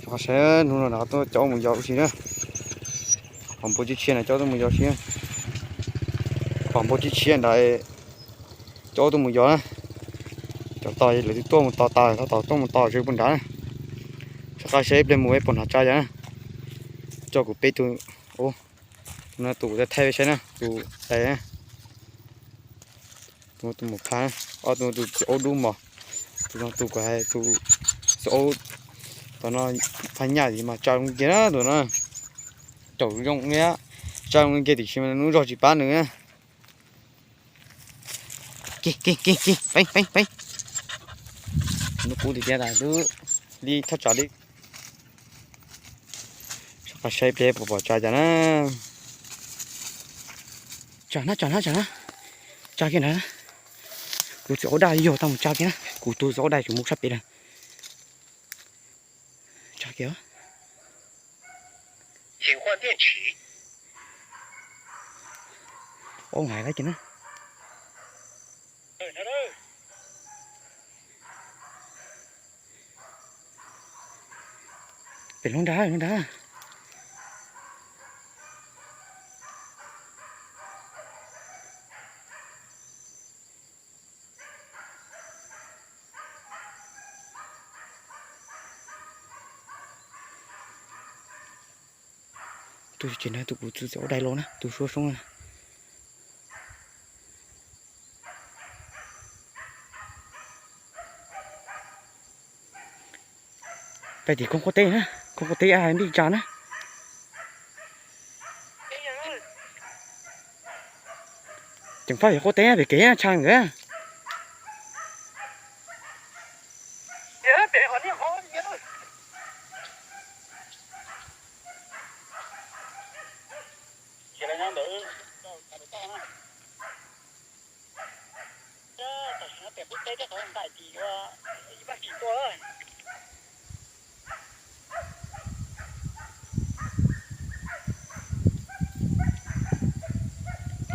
Qhov saib hnub no na tuaj coj mus yos ua si na. Qhov npua tshiab tshiab na coj tuaj mus yos si. Qhov npua tshiab tshiab ntawd coj tuaj mus yos na. Cov tos lawv twb tuaj mus tos tas, tos tuaj mus tos tsev puag nrad na. Rov qab saib ib pliag mus pom hnav tsa yog na. Coj kuv peb tug, tus no tus kuv thaij peb saib na, tus tais na. Tus no tus mus phab, ob tus no tus txiv aub dub mos, tus no tus kuv hais tus txiv aub, tom no phab nyaj mas tsa zoo kiag na tus no. Raum zoo li, tsa zoo li kiag tiam sis mas lub zog tsis pab nws na. Ke ke ke ke, peeb peeb peeb. Lub kub tiag tiag tas lub, li thaj tsam li. Rov qab saib pliag pom pom tsa cas na. Tsa na, tsa na, tsa na. Tsa kiag na. Kuv txiv aub daj yog tau mus tsa kiag na, kuv tus txiv aub daj tseem mus sab pem lawm. Tsa kiag. Aub hais lawm kiag na. Pem lub nrad, lub nrad. Tus tsev na tus kuv txiv aub daj los na, tus suab soob na. Pais tim koob qub teb na, koob qub teb npij tsa na. Ceev faj yog qub teb pem kev tshaj nkawd.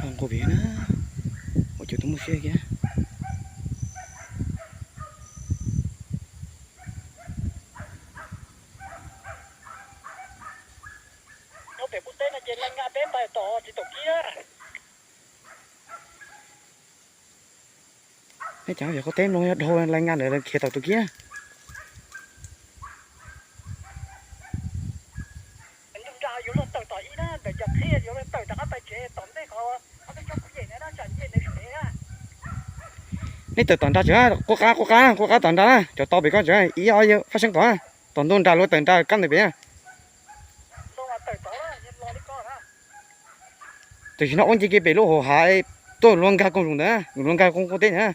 Nqus pem na, ua cas tus muaj siab kiag. Nyob pem qub teb no ces laj nqa peb pais tom tsis tom kib na. Neb cov yog qub teb mloog yog dhau laj nqa lawm khiav tom tus kib na. Neb tawm tom nrad tsev, quaj qab quaj qab quaj qab tom nrad na, cov to pem koj tsev ib ob yawg faj seeb tom, tom ntug nrad luag tawm nrad kab ntawm pem na. Tam sim no ua nce kiag pem lub hauv hav tuaj luag nkag koog zoom ntawd, luag nkag koog qub teb ntawd.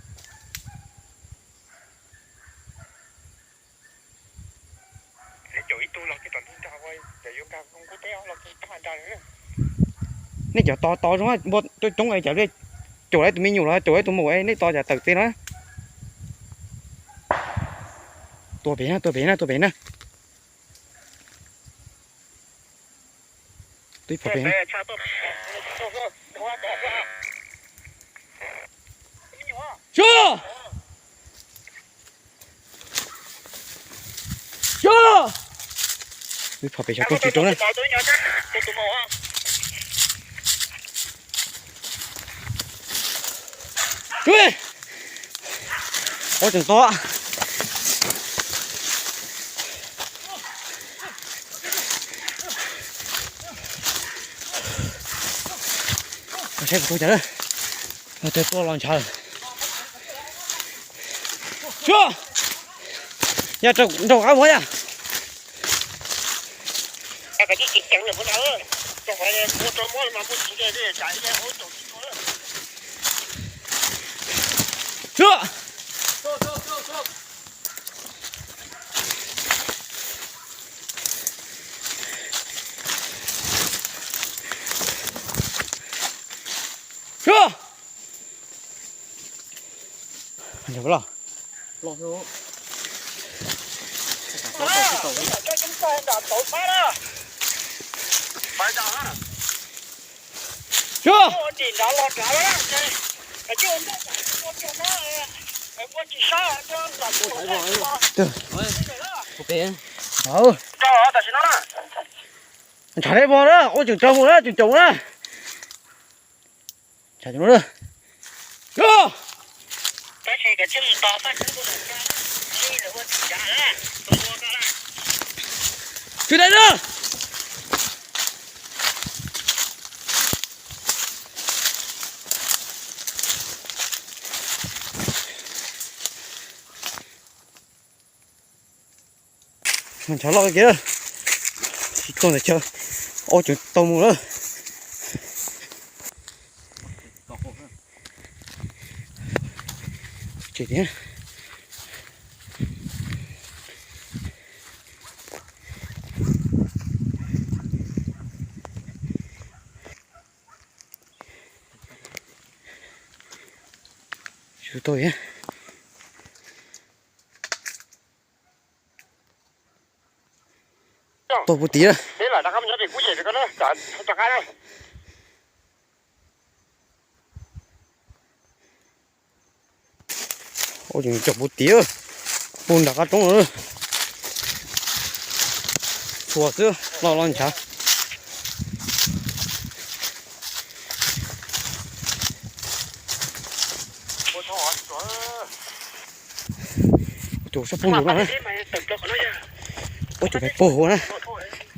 Nej cov to to zoo, npua coob coob es cas caum lawv tus me nyuam los caum lawv tus maum, nej to cas tawm txij no. Tua pem na, tua pem na, tua pem na. Twb pom pem. Sub! Sub! Twb pom pem xyov tuaj tsis tuaj na. Sub! Ua tseem to. Saib kuv tua cas lawm. Tus tuaj los ntshav. Sub! Yog nraum qab muag yog. Sub! Sub! Los. Sub! Twb. Hauv. Ntshav deb vog na, ua tseem raug mus na, tseem caum na. Ntshav no na. Tsw dai na. Ntshav loj kiag. Tsis tuag ntawm chaw, aub tseem taug mus lawm. Tsev tiag. Tsis tau. Tuag puag tid. Ua tseem caum puag tid, puag nram qab roob no. Txhua xwb, loj loj ntshav. Ua cas sab puag nraud no na. Ua cas pais puag hauv na.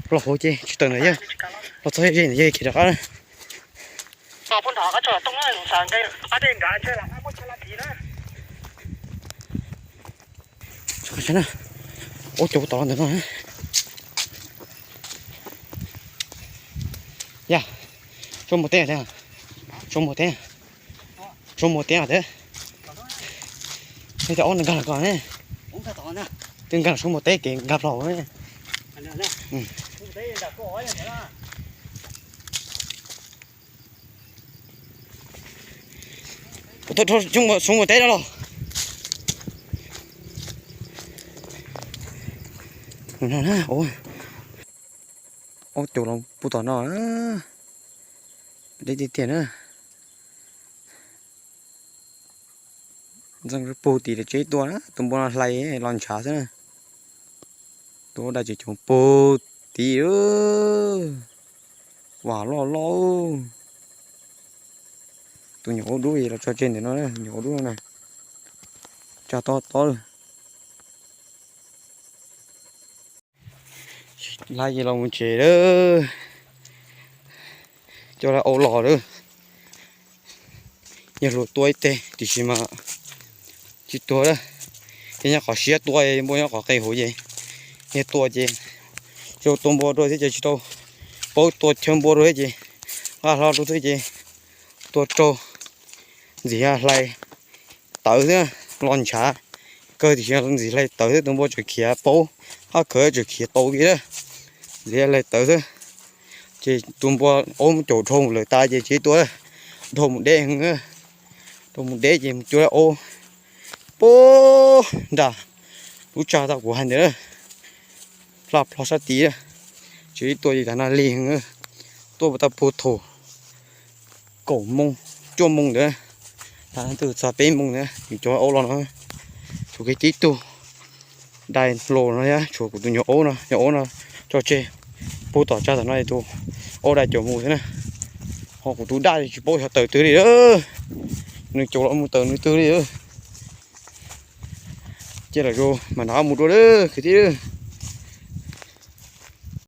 Los hauv ces tsis tawm ntawd yog, los txog ze ntawd yog khiav rov qab na. Ua cas puag tom ntawd no. Yog, tsuas muaj teb thiab, tsuas muaj teb, tsuas muaj teb thiab. Cov ob nkag los ko ne, twb nkag los tsuas muaj teb kev nkag plaws ne. Tsuas muaj teb no los. Ob cov los puag tom no, deb tiag tiag na. Ntxeev puag tim lawv tsev tuaj na, tus npua no hlais los ntshav xwb na. Tus dai ces cov puag tim, vas loj loj. Tus nyuam aub dub los tso tseg ntawm no, nyuam aub dub no na. Tsa tob tob lawm. Lawv ces los mus tsev lawm. Coj lawv aub los lawm. Yawg hluas tua ib teg tiam sis mas tsis tuag lawm. Ces nyob qhov siab tua, npua nyob qhov qe huv ces, yawg tua ces, tua npua dua thiab ces tsis tau paub tua chaw npua dua thiab ces, nqa hlo rau xwb ces tua raug, ntxim hlais tawv xwb, los ntshav kawg tiam sis ntxim hlais tawv xwb, tus npua tseem khiav paub, qab kawg tseem khiav tau kiag, ntxim hlais tawv xwb. Ces tus npua aub caum dhau mus lawm tas ces tsis tua, dhau mus deb heev, dhau mus deb ces mus cuag lawv aub puag nram lub tsag tau kuv hais ntawd, plaj plho sab tid, tsis tua ces tas na lig heev, tuaj tau puag thaum kaum moo, cuaj moo ntawd, tas twb txog peb moo ntawd nws cov aub los no, tshuav kiag tib tug dai hlo no, tshuav kuv tus nyuam aub no, nyuam aub no tso tseg puag tom tsag tom no, tus aub dai caum mus xwb na. Ho kuv tus daj tsis paub xyov tawm twg li, nws caum los mus tawm nws twg li. Cia lawm zoo mas nrog mus dua lawm kwv tij.